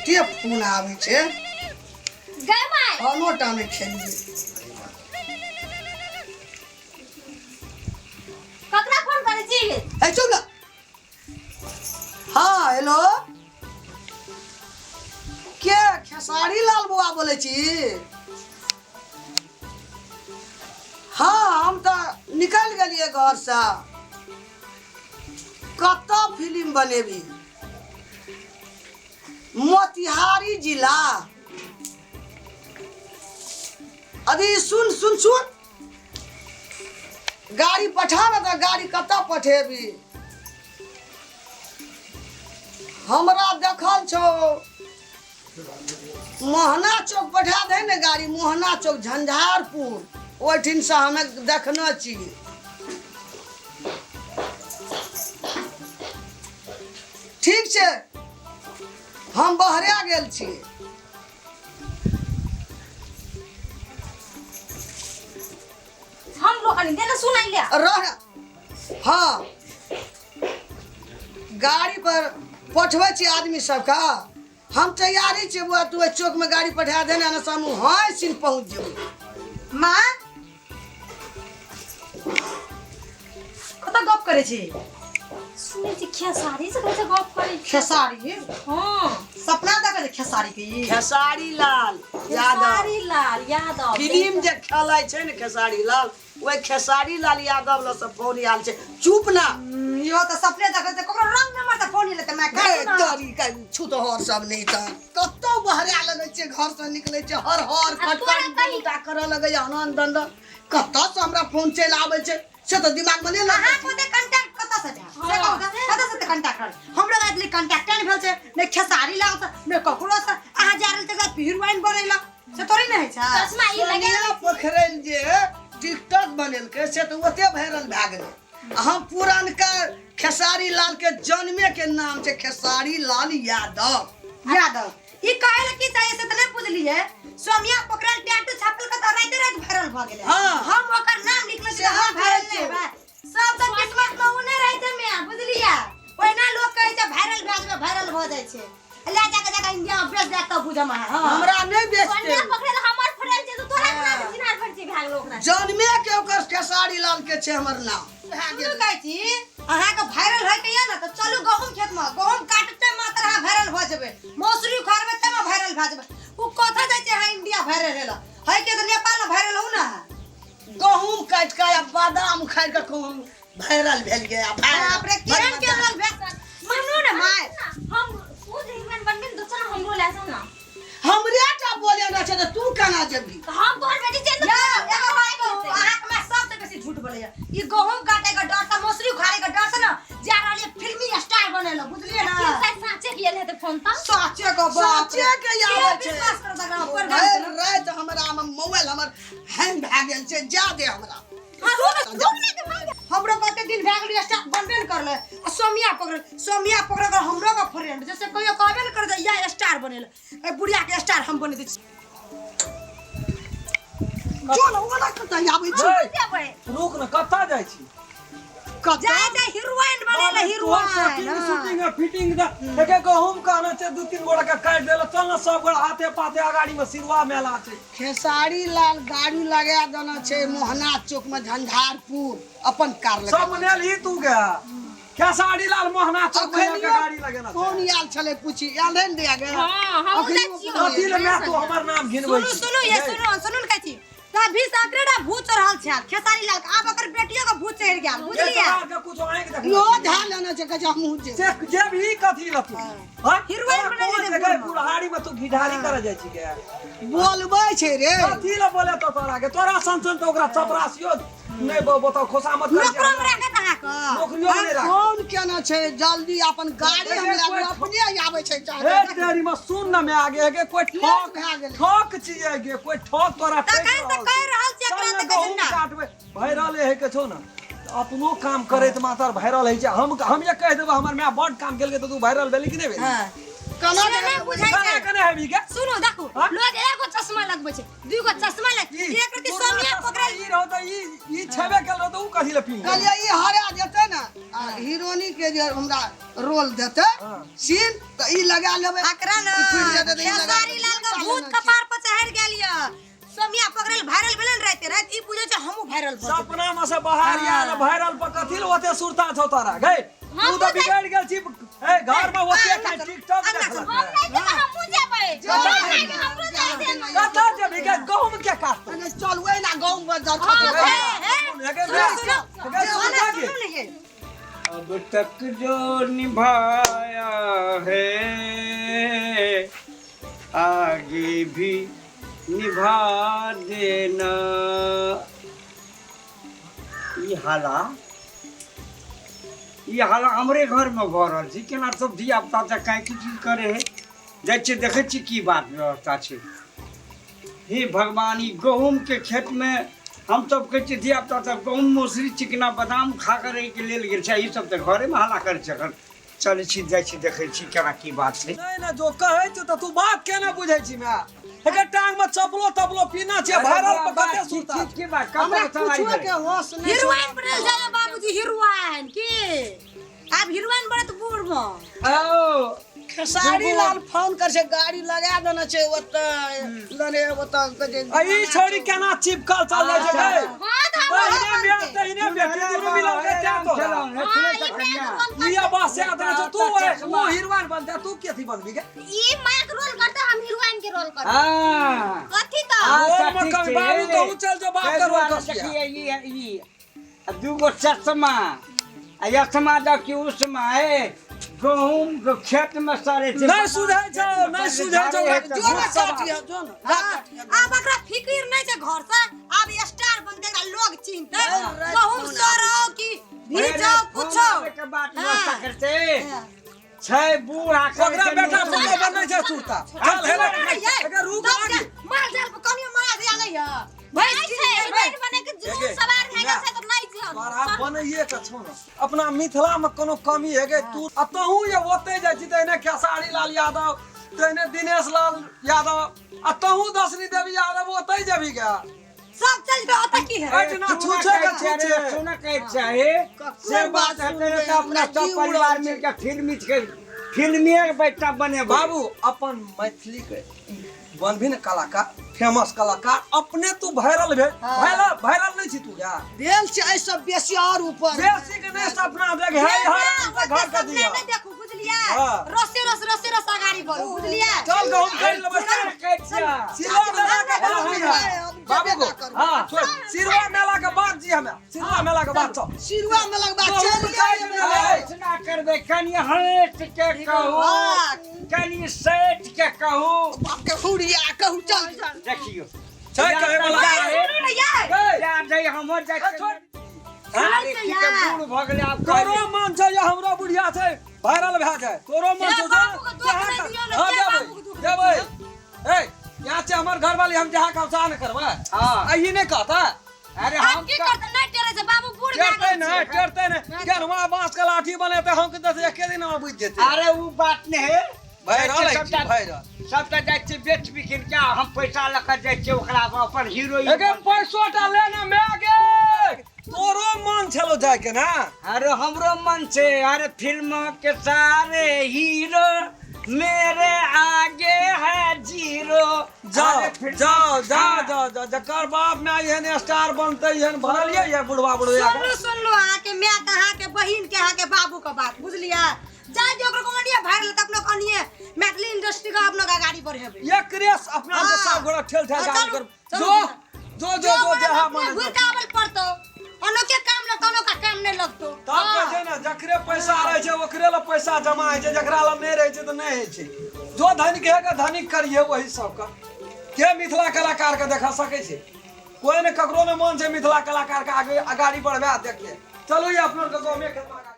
कते फोन आबै छै। गै माय। खानो टा नहि खेलियै। ककरा फोन करै छी? ए चुप ना। हाँ हेलो, के खेसारी लाल बौआ बोलै छी? हाँ हम तऽ निकलि गेलियै घरसँ। कतऽ फिल्म बनेबी? मोतिहारी जिला। अभी सुन सुन सुन, गाड़ी पठा ने तऽ गाड़ी कतऽ पठेबी? हमरा देखल छौ मोहना चौक पठा दे ने गाड़ी, मोहना चौक झंझारपुर, ओहिठिनसँ हमे देखने छी। ठीक छै, हम बहरा गेल छी। हम रोकनी दे ना सुनाई ले। रह। हाँ गाड़ी पर पठबै छी आदमी सबके, हम तैयारी छी बुआ, तू ओहि चौक में गाड़ी पठा देना ने, हम हाँ सिन पहुँच जेबै। माँ कतऽ गप करै छी? सुनै छी खेसारी से कहै छै गप करै छी। खेसारी? हाँ। सपना देखै छै खेसारी के ई? खेसारी लाल यादव। खेसारी लाल यादव फिल्म जे खेलै छै ने खेसारी लाल, ओहि खेसारी लाल यादव लग से फोन आयल छै। चुप ना। इहो तऽ सपने देखै छै, ककरो रंग नंबर तऽ फोन एलै तऽ माय हे, काटू ना। तोरी के छूतहर सब नहि तऽ कतौ बहरा लगै छै, घर से निकलै छै हर हर आ खट तोरा खट कही- दुनूटा करऽ लगैया हनन दन, कतऽ से हमरा फोन चलि आबै छै से तऽ दिमाग मे नहि लगै अहाँ छै। कोते कांटेक्ट कतऽ से भेल से कहू तऽ, कतऽ से कांटेक्ट रहल? हमरो रात कांटेक्ट नहि भेल छै, नहि खेसारी लाल से नहि ककरो से। अहाँ जा रहल छै हीरोइन बनैला से थोड़ी ने होइ छै। चश्मा ई लगे। सोनिया पोखरल जे टिकटॉक बनेलकै से तऽ ओते वायरल भए गेलै, आ हम पुरानका खेसारी लाल के जन्मे के नाम छै खेसारी लाल यादव। यादव ई कहै लए की चाहिए से तऽ नहि बुझलियै। सोमिया पकड़ल टैटू छापल के तऽ राइते राति वायरल भऽ गेलै। हाँ। हम ओकर नाम लिखने छी से तऽ हम हम वायरल कहै नहि छियौ। हेबै। सब तऽ किस्मत में उ नहि रहै छै मियां, बुझलियै? ओहिना लोक कहै छै वायरल भए जेबै, वायरल भऽ जाइ छै। ले जाके जाके इंडिया में बेच देत तब बुझम अहाँ। हाँ। हमरा नहि बेचते। सोनिया पकड़ल हमर फ्रेंड छै तऽ तोरा केना से चिन्हार फरची भए गेलो ओकरा? जन्मे के ओकर खेसारी लाल के छै हमर नाम। भए सुनू गेल। कहै छी अहाँके वायरल होय के यऽ ने तऽ चलू गहूम खेत में, गहूम काटते मात्र अहाँ वायरल भऽ जेबै, मौसरी उखाड़बै तब वायरल भए जेबै। उ कतऽ जाइ छै अहाँ इंडिया वायरल हेलऽ है के तऽ नेपाल में वायरल होउ ना। गहूम काटि कऽ आ बादाम उखाड़ि कऽ कहूँ वायरल भेल गेल आ वायरल। बाप रे, केहन केहन लोग भेल मानू ने माय। हम तू जे हीरोइन बनबी ने तऽ चल हमरो लए चल ना। हमरे टा बोले ना छै तऽ तू केना जेबही? तऽ हम तोहर बेटी छियै तऽ यौ, एगो बात कहू, अहाँके माय सबसँ बेसी झूठ बोलैया। ई गहूम काटे के डर से, मौसरी उखाड़े के डर से ना जा रहल ये फिल्मी स्टार बनेला, बुझलियै ना? शायद साँचे के आयल हेतै फोन तऽ। साचे के बाप रे। साचे के आबै के छै। विश्वास करत एकरा पर? भरि राति हमरा मे मोबाइल हमर हैंग भए गेल छै, जा दे हमरा। हमरो कते दिन भए गेल स्टार बनबे ने करले आ सोमिया पकड़ल, सोमिया पकड़ल के हमरो के फ्रेंड जैसे कहियो कहबे ने कर या स्टार बनेला, ए बुढ़िया के स्टार हम बने दै छी। जो ने ओना कतऽ आबै छै? जेबै। रुक ने, कतऽ जाइ छी? कतऽ जाय जाय हीरोइन बनेला, तोहर हीरोइन। शूटिंग शूटिंग आ फिटिंग द एके गहूम कहने छै, दू तीन गोड़ा के काटि देला। चल ने सब गोड़ा हाथे पाथे अगाड़ी में सिरवा मेला छै। खेसारी लाल गाड़ी लगा देना छै मोहना चौक में झंझारपुर, अपन कार लगा। सब नेल ही तू गे खेसारी लाल मोहना चौक में के गाड़ी लगेना छै। फोन आयल छलै, पूछी आयल रहै ने दिया गे। हाँ, हमहूँ अखनी जाइ छियौ। कथी ले मैं तू हमर नाम घिनबै सुनू छी? सुनू ये सुनू सुनू ने कहै छी तभी से एकरे टा भूत चढ़ल छै खेसारी लाल के, आब ओकर बेटियो के भूत चढ़ि गेल, जे बुझलियै? तोरा के कुछ आँखि देखने इहो छी। ध्यान लेना छै, कहै छै हमहूँ जेबै। से जे भी कथी ल तू हाँ? हीरोइन तोरा बना कोन देतै छै गे? बूढ़ में। बुढ़ारी में तू घिढारी करे जाइ छी गे? बोलबै छै रे। कथी ल बोले तो तोरा के? तोरा सन सन तो ओकरा चपरासियो नहीं बताओ, खोसामत करै छै। नौकरो में राखत अहाँके? नौकरियो में नहीं राखत। फोन केना छै, जल्दी अपन गाड़ी एके हम लए कोइ अपने आबै छै। हे तेरी में सुन ना, मैं आगे हे कोई ठोक भए गेलै। ठोक चीज है गे, कोई ठोक तोरा तखन ठोक तऽ रहल कहि छै। रहल छी चल एकरा ने तऽ कहै छै गहूम ना। काटबै वायरल है के छौ ना, अपनो काम करैत मातर वायरल है छै। हम जे कहि देबै हमर माय बड काम केलकै तऽ तू वायरल भेली कि नहि भेली? हाँ। केना से नहि बुझाइ केना छै। केना हेबी गे? सुनू देखू, हाँ? लोग एगो चश्मा लगबै छै, दूगो चश्मा लग, ई एक रति पुरना सोनिया चश्मा पकड़ल। ई रहो त ई ई छेबे केल रहो त ऊ कथी ले पीन कहलियै ई हरा जेतै ने आ हीरोनी के जे हमरा रोल देतै हाँ। सीन तऽ ई लगा लेबै। अकरा न ई फुटि जेतै तऽ ई लगा खेसारी लेबै। लाल के भूत कपार पर चढ़ि गेल यऽ। सोमिया पकड़ल वायरल भेलै ने राति राति, ई बुझै छै हमहूँ वायरल भऽ जेबै। सपना में से बाहर आयल वायरल पर कथी ले ओते सुरता छौ तोरा गई? तू तऽ बिगड़ गेल छी। ए घर में ओते खाली टिकटॉक देखलक। हम नहि जेबै, हमहूँ जेबै। हमरो जाइ दे ने। कतऽ जेबही गे? गहूम के काटतौ? अरे चल ओहिना गाँव में जा। हाँ, हे, हे, हे, सुनू, सुनू, हे, सुनू, सुनू ने हे। अब तक जो निभाया है आगे भी निभा देना। ई हाला, ई हाला हमरे घर में भऽ रहल छै। केना सब धिया पुता तऽ काहे की चीज करे है? जाइ छियै, देखै छियै की बात व्यवस्था छै। हे भगवान, ई गहूम के खेत में हम सब कहै छियै धिया पुता सब गहूम मौसरी चिकना बादाम खा कऽ रहैके लेल गेल छै, ई सब तऽ घरेमे हल्ला करै छै। एखन चलै छी, जाइ छी, देखै छी केना की बात छै। नहि नहि, जो कहै छौ तऽ तू बात केना बुझै छी माय? एकर टांग में चपलो तपलो पीना छै, वायरल पर कते सुरता ठीक की बात हमरा कतऽ सवारी कुछो करे? के होश नहि छै। हीरोइन बनल जाय बाबूजी, हीरोइन की आब हीरोइन बनत बूढ़ में। आओ खेसारी लाल फोन कर छै, गाड़ी लगा देने छै ओतऽ लने ओतऽ कहै आ छै। ई छौड़ी केना चिपकल चल जाइ छै गई? हाँ, तऽ हम तहिने बियाह तहिने बेटी दुनू मिलल के तें तोरा। हाँ, ई मायक रोल ई अब से आदमी छौ, तू ओ हीरोइन बनतै, तू केथी बनबी गे? ई मायक रोल करतै, हम हीरोइन के रोल करबै। हाँ कथी तऽ? अच्छा, रोल में ठीक कभी छै। बाबू तो ऊ चल जो बाप के रोल कर। देखिए ई आ दूगो चश्मा आ चश्मा दऽ कि उसमा है गहूम के खेत में सड़े छै। नहि सुझै छौ, नहि सुझै छौ ओकरा। जो ने काटिह, जो ने जा काटिह। आब एकरा फिकिर नहि छै घर से, आब स्टार बनतै, एकरा लोग चिन्हतै। गहूम सड़ो कि भीजो कुछो के बात हाँ। व्यवस्था करते छै बूढ़ आकर ओकरा बेटा पुतोह बनबै छै सुरता। चल हेले एकर रुक आगे। माल जाल पर कनियो माया दिया नहि है। भैंस नहि की छै, हीरोइन बने के जुनून सवार भए गेल छै तऽ नहि छै। तोरा बनैये के छौ ने, अपना मिथिला में कोनो कमी है गे? तू आ तहूँ जे ओते जाइ छी तहिने खेसारी लाल यादव, तहिने दिनेश लाल यादव, आ तहूँ दशनी देवी यादव ओते जेबी गे। सब चल जेतै ओतऽ की है? एहिठिना छूछे के छूछे। सुनऽ के चाही से बात हेतै ने तऽ अपना हमरा सब की परिवार उड़ल मिलके फिल्मी के फिल्मिए बैठा बनेबै। बाबू, अपन मैथिली के बनबी ने कलाकार, फेमस कलाकार, अपने तू वायरल भेल। वायरल वायरल नहीं छी तू गा? भेल छै एहिसँ बेसी और ऊपर। बेसी के नहीं सपना देख है हर घर के दिया। नहि देखू, बुझलियै? हाँ। रसे रस रसे रस अगाड़ी बढ़ू, बुझलियै? चल गहूम काटि लेबै। काटि जा। सिरवा मेला के बाद जी हम बाबू जेबे को ना करबै। हाँ, छोड़, सिरवा मेला के बाद जी, हमें सिरवा मेला के बाद चल। सिरुआ में लगबा गहूम चलि काटि जेबै। लेबै। ऐसना करबै, कनि हँट के कहू, कनि सैठ के कहू। बाप के हुड़िया कहू, चल। देखियौ छै कहै वाला। सुनू ने यै। गई। जा जाइ हमर जाइ छोड़। अरे की के बूढ़ भऽ गेलै आब। तोरो मन छै या हमरो बुढ़िया छै वायरल भए जाए? तोरो मन हे छै? बाबू के दुख नहि दियौ ने, हाँ, के जेबै बाबू के दुख जेबै। ए यहाँ छै हमर घरवाली, हम जहाँ कहब सएह ने करबै। हाँ। आ ई नहि कहतै? अरे आब हम की करतै? नहि टेरै छै बाबू, बूढ़ भए टेरतै गेल नहि, छै। टेरतै नहि। केनवा बाँस के लाठी बनेतै, हम के दस एके दिन में बुझि जेतै। अरे उ बात नहि है। वायरल है, सबटा वायरल। सबटा जाइ छियै बेच बिकिन के, हम पैसा लऽ कऽ जाइ छियै ओकरा अपन हीरोइन। एके पैसो टा लेना my गे, तोरो मन छलो जाय के ना? अरे हमरो मन छै। अरे फिल्म के सारे हीरो मेरे आगे है जीरो। जाओ अरे फिल्म- जाओ जाओ जाओ जाओ, जकर बाप में एहन स्टार बनते, एहन भरलियै ये बुढ़वा बुढ़िया के। सुनलू सुनलू, अहाँके my के, अहाँके बहिन के, अहाँके बाबू के बात बुझलियै? जाय दियौ, ओकरो कमनिया वायरल तऽ अपनो कनिये मैथिली इंडस्ट्री के अपनो अगाड़ी बढ़ेबै। एकरे से अपना के हाँ। सब गोरा ठेल ठेल हाँ, गाड़ी चलू, कर। चलू। जो जो जो जो जहाँ मन घुर के आबल पड़तौ, अनोखे काम लगतौ, अनोखा काम नहि लगतौ। तब के छै ने, जकरे पैसा रहै छै ओकरे लए पैसा जमा होइ छै, जकरा लए नहि रहै छै तऽ नहि होइ छै। जो धनिक है के धनिक करिहे वही सबके। के मिथिला कलाकार के देखा सकै छै? कोई ने, ककरो ने मन छै मिथिला कलाकार के आगे अगाड़ी बढ़बा देखे। चलू, ये अपना के गाँव में खेत।